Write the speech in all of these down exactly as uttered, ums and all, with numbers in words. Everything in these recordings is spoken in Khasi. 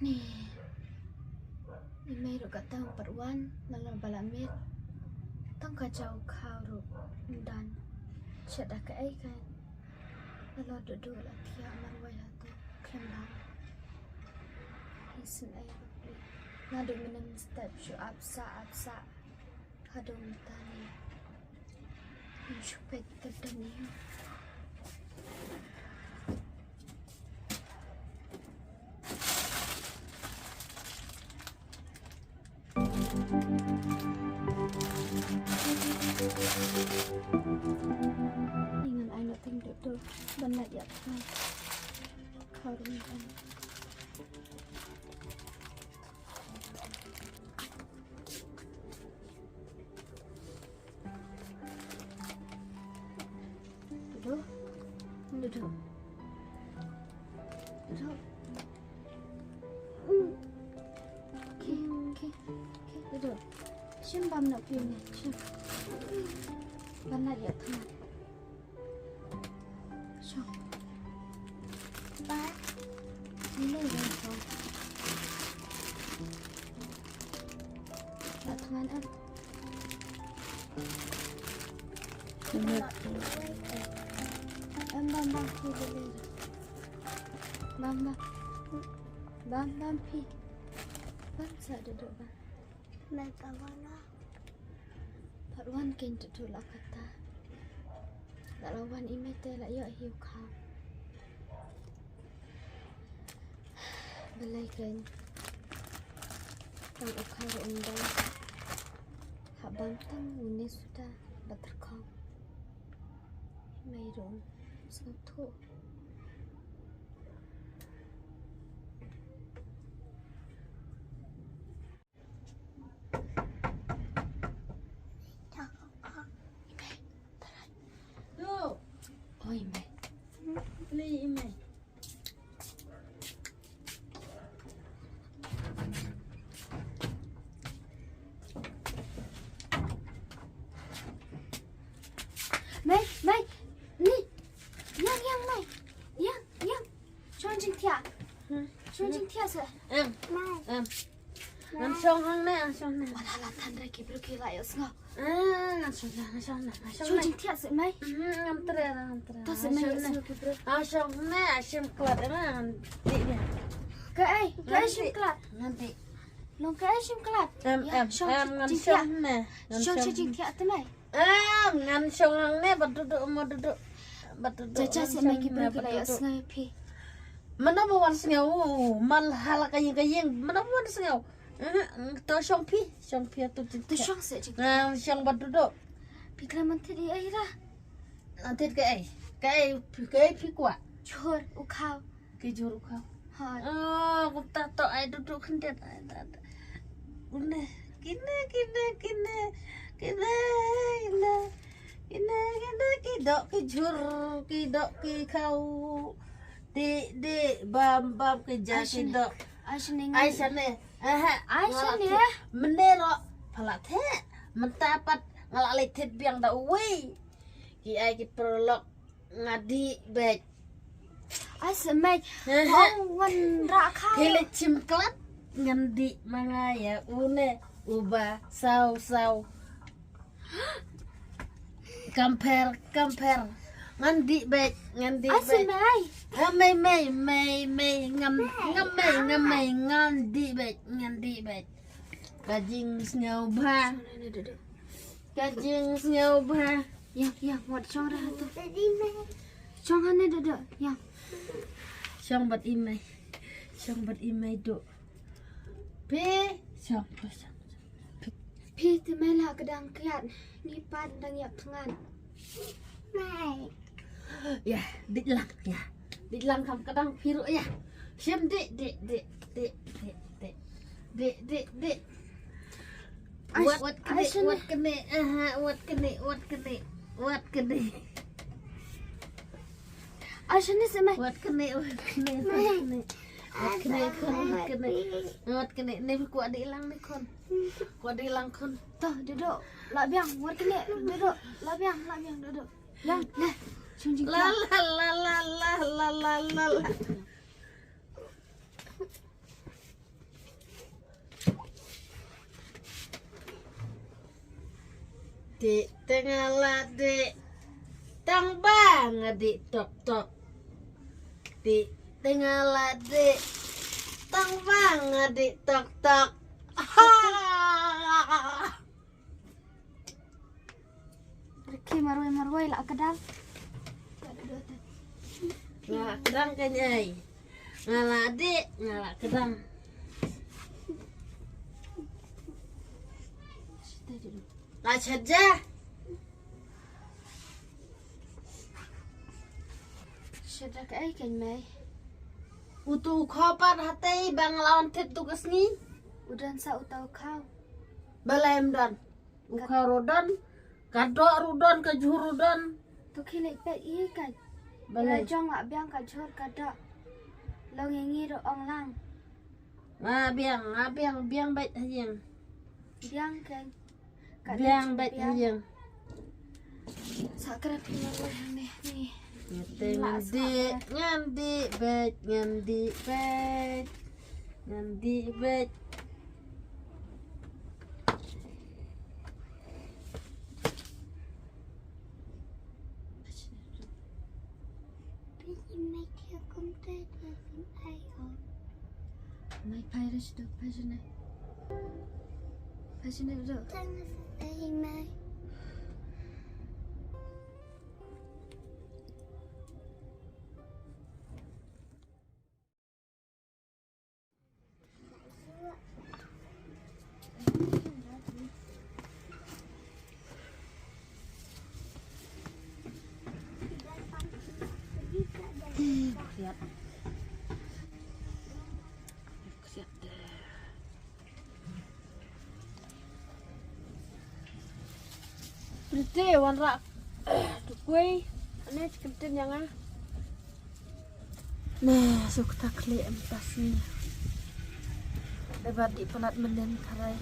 I mei ruh ka tang pat wan, la la ba la miet. Tang ka jaw khaw ruh ym don. Shet da kaei ka. La la duh duh la thiah marwei hato khlem bang. Isynei ruh phi. Naduh mynne mynstep shu ap sah ap sah. Hadong tani. Shu peit tep tani. Ngan ai na ting tu tu ban lait ïa ka. Khaw rum kan. Duh. Duh, duh. Duh. Okay, okay, okay. Duh, duh. Shim bam na phi ne. Shim. Bam na ïa phi. Shong. Ba. Ini yang shong. Ba thngan ah. Em bam bam phi dulu. Bam bam. Bam bam phi. Bam sa duduk bam. Mai kawan lah. Pat wan kein tu tu la kata. La la wan i mei te la ïoh hi u khaw. Balei kein. Tang u khaw ruh ym don. Hap bam tang une suda ba tyrkhong. Mei ruh ym sngewthuh. Oi, mei. Mei, mei. Mei, mei. Ni. Ïeng, ïeng, mei. Ïeng, ïeng. Shong jingthiah. Hmm. Shong jingthiah se. Em. Em. Ngan shong hangne, ngan shong hangne. Wala la than re ki briew ki la ïohsngew. Ah, ngan shong hangne, ngan shong hangne, ngan shong hangne. Shong jingthiah se mei. Hmm, ngam treh, ngam treh. To se mei ïohsngew ki briew. Ngan shong hangne, ah, shim klat, eh, ngan dih ne. Kaei, kaei shim klat. Ngan dih. Long kaei shim klat. Em, em, shong em, ngan jingthiah. Shong hangne. Shong jingthiah te mei. Ah, ngan shong hangne bad Duhduh, mo Duhduh. Bad Duhduh. Jaja se mei ki briew ki la ïohsngew phi. Mano ba wan sngew, man hala ka ïing ka ïing, mano ba wan sngew. Eh, to shong phi, shong phi tu tu. To shong se jing. Ngan shong bad Duhduh. Phi khlem man thied ei ra. Man thied kaei, kaei, kaei phi kwah. Jhur u khaw. Ki jhur u khaw. Hooid. Oh, kumta to ai Duhduh khyndiat ai da. Une, kine, kine, kine, kine, kine, kine, kine, ki doh ki jhur, ki doh ki khaw. Dih, dih, bam, bam, ki ja ki doh. Ai shane. Ai shane. Aha. Ai shane. Mynne ruh pha la theh. Mynta pat nga la leit thied biang da uwei. Ki ai ki paralok. Nga dih beit. Ai se mei. Hong wan rah khaw. Phi leit shim klat. Ngan dih ma nga ïa une uba saw saw. Compare, compare. Ngan dih beit, ngan dih beit. Ai se mei. Ha mei, mei, mei, mei. Ngam, ngam mei, ngam mei, ngan dih beit, ngan dih beit. Ka jingsngewbha. Ka jingsngewbha. Ïa, ïa, wat shong ra tu. Shong hangne Duhduh, ïa. Shong bad i mei. Shong bad i mei Duh. Phi, shong, shong, shong. Phi te mei la ka dang kiad. Ngi pat dang ïap thngan. Mei. Ïa, dih lang, ïa. Dih lang kam ka dang phi ruh ïa. Shim dih, dih, dih, dih, dih, dih. Dih, dih, dih. Wat, wat kane, wat kane, aha, wat kane, wat kane, wat kane. Ai shane se mei. Wat kane, wat kane, wat kane. Wat kane khun, wat kane. Wat kane, ne kwah dih lang ne khun. Kwah dih lang khun. To, Duhduh, la biang, wat kane, Duhduh, la biang, la biang, Duhduh. Yang, ne, shong jingthiah. La, la, la. La, la, la, la, la, la. Dih te nga la dih, tang ba nga dih tok tok. Dih te nga la dih, tang ba nga dih tok tok. Ha! Rikhi marwei marwei la kedang. Nga la kedang kan ai. Nga la dih, nga la kedang. La chaja. Chaja ka ai kan mai. Utu u khaw pat hatei ba nga la wan thit tu ka sngi. U don sa utu u khaw. Balei em don. U khaw ruh don, ka doh ruh don, ka jhur ruh don. Tu khie leit peit ïa ka. Balei? Ïa jong nga biang ka jhur ka doh. Long ïa ngi ruh ong lang. Nga biang, nga biang, biang beit ha ïing. Biang kan. Ka biang beit ha ïing. Sa kra phi ma hangne ni. Ngan dih, ngan dih beit, ngan dih beit. Ngan dih beit. Mai phai ra sdok, phai sdok. Phai sdok. Priti, wanrah tu kawei. Ane, chicken tin ïa nga. Neh, suk ta khlieh mynta sngi. Dei ba dih palat mynnin tharai.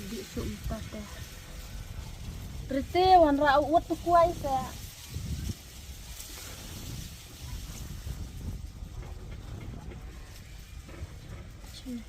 Dih suk mynta te. Priti, wanrah u ut tu kawei se. Sini.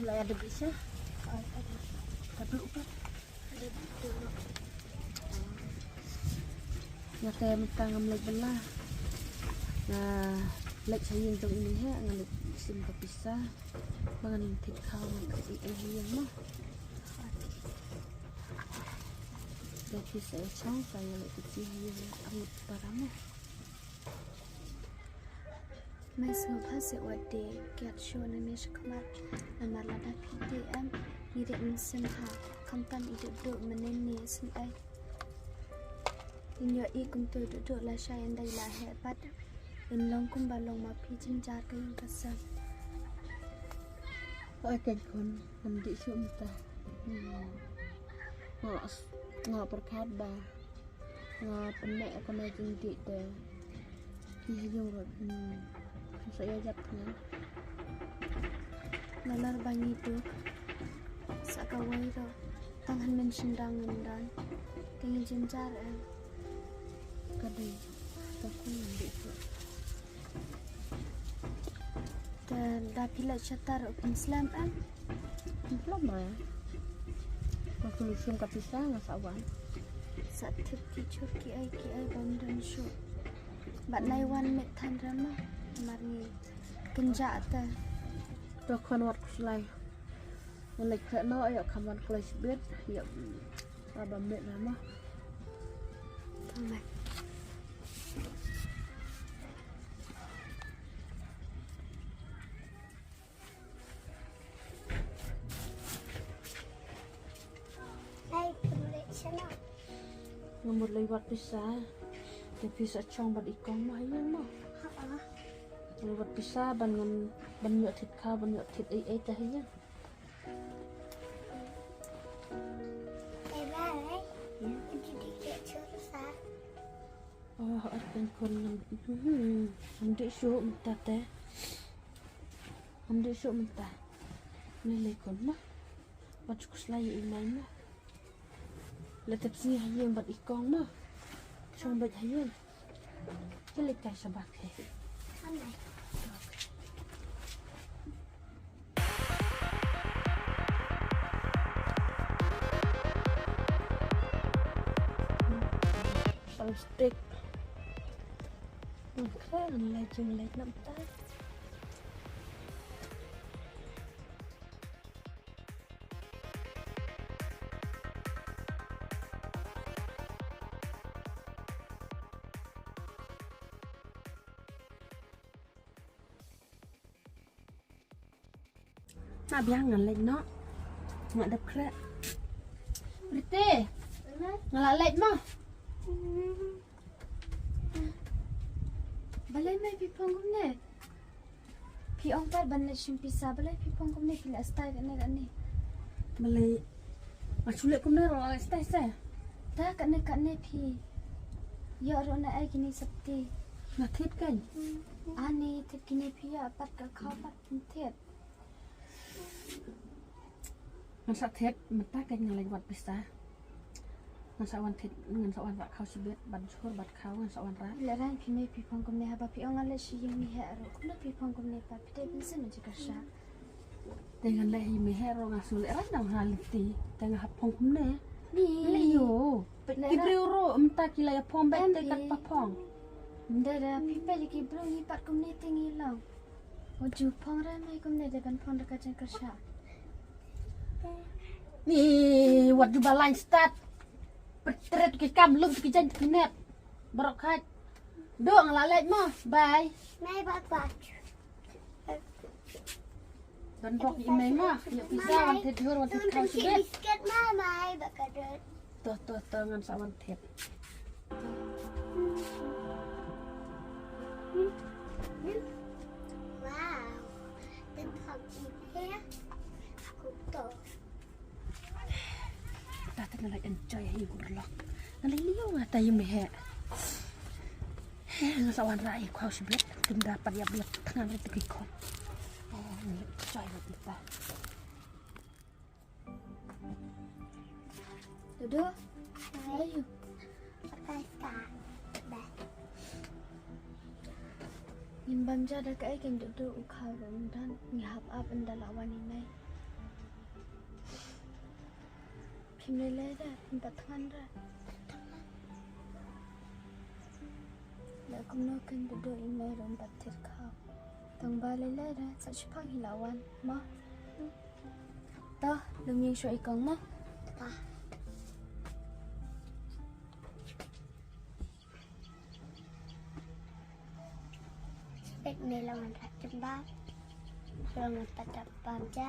Lai ada bisa. Tapi lupa. Nga te mynta ngam leit bylla. Nga leit sha ïing jong i Nonghiah, nga leit shim ka pisa ba ngan thied khaw, ngan thied ei ei ha ïing mo. Ka pisa i chong ka ïa leit thied ei ei ha ïing, ngut para mo. Mai sngewbha seh wat dei kiad shuh nangne shakhmat, namar lada phi dei em, ngi dei mynsiem ha, khamtam i dei duh mynnin ne sngewbha. Ngin ïohi kumto duh duh lashai ynda i la heh pat. In long kumba long ma phi, jynjar ka ïing ka sem. Ai keiñ khun, ngam dih shuh mynta. Nga, nga pyrkhat ba nga pyneh ïa kane jingdih te. Ki ha ïing ruh, hmm, sa ïa jap ne. Nalar ba ngi duk sa kawei ruh, tang hynmen shynrang ngin don. Te ngi jynjar em. Ka dei, ka khun ngam dih shuh. Te da phi leit shatar u pynslem em? Pynslem re. Nga khlem shim ka pisa nga sa wan. Sa tip ki jhur kiei kiei bym don shuh. Bad nai wan miet than re mo. Mar ngi kynjah te. To khun wat khuslai. Ngan leit khleh noh ïoh kham wan kloi shibit ïoh. Ba bam miet re mo. Tang mai. Nga mut lei wad pisa. Te pisa chong bad i kong mo ha ïing mo. Lei wad pisa ban ngan ban ïoh thied khaw ban ïoh thied ei ei te ha ïing. Oh, ar kan kon ngam, hmm, ngam dih shuh mynta te. Ngam dih shuh mynta. Lei lei kon mo. Wat shu khuslai ïa i Mai mo. La tep sngi ha ïing bad i kong mo. Shong bad ha ïing. Ki leit kai sha bak he. Stick. Kren leh jing leh namta. Nga biang ngan leit noh. Nga dep khreh. Riti. Nga la leit mo. Balei mai phi phong kumne? Phi ong pat ban leit shim pisa, balei phi phong kumne, phi leh stai kane kane. Balei nga shu leh kumne ruh, leh stai se. Ta kane kane phi. Ïoh ruh na ai kine sapti. Nga thied kan. Ani thied kine phi ïa pat ka khaw pat thied. Ngan sa thied mynta ka ngan leit wad pisa. Ngan sa wan thied, ngan sa wan rah khaw shibit, bad jhur bad khaw ngan sa wan rah. Leh rang phi mei phi phong kumne haba phi ong ngan leit sha ïing mei heh ruh. Kumno phi phong kumne pat phi dei pynsan ïa ka sha. Te ngan leit ïing mei heh ruh nga shu leh rang dang ha lynti. Te nga hap phong kumne. Ni. Leh ïoh. Ki briew ruh mynta ki la ïa phong bad te kat pa phong. Nda da phi peit ki briew ngi pat kumne te ngi long. Wat ju phong re mai kumne de ban phong da ka jingkyrshan. Ni wat ju ba lain stad. Pyrtret ki kam lum ki jaiñ ki net. Baroh khat. Dong la leit mo. Bye. Mai bak bak. Don bok i mei mo. Ïa pisa wan thied jhur wan thied khaw shibit. Biscuit mai mai bak ka dot. Toh toh toh ngan sa wan thied. Wow. Tip hok i he. Aku to. Ta ta ngan la enjoy hi ku lok. Ngan la liu nga ta ïa mei he. He ngan sa wan rah ïa khaw shibit. Tunda pat ïa biak tngan ri tu ki khon. Ngan la enjoy ïa ta. Dudu, ayu. Ngin bam ja da kaei kan Dudu u khaw ruh ym don, ngi hap ap ynda la wan i mei. Phim lei lei da, phim pat thngan da. Da kumno kan Dudu i mei ruh ym pat thied khaw. Tang ba lei lei da, sa shipang hi la wan, mo. To, lum ïing shuwa i kong mo. Ta. Peit ne la wan rat jemba. La wan pat rat pam ja,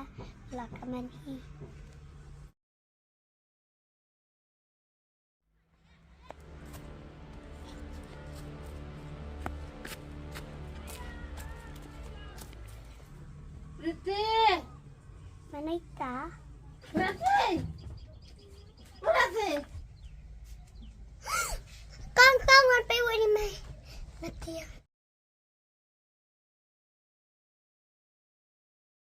la ka man hi. Riti. Mana ita? Riti.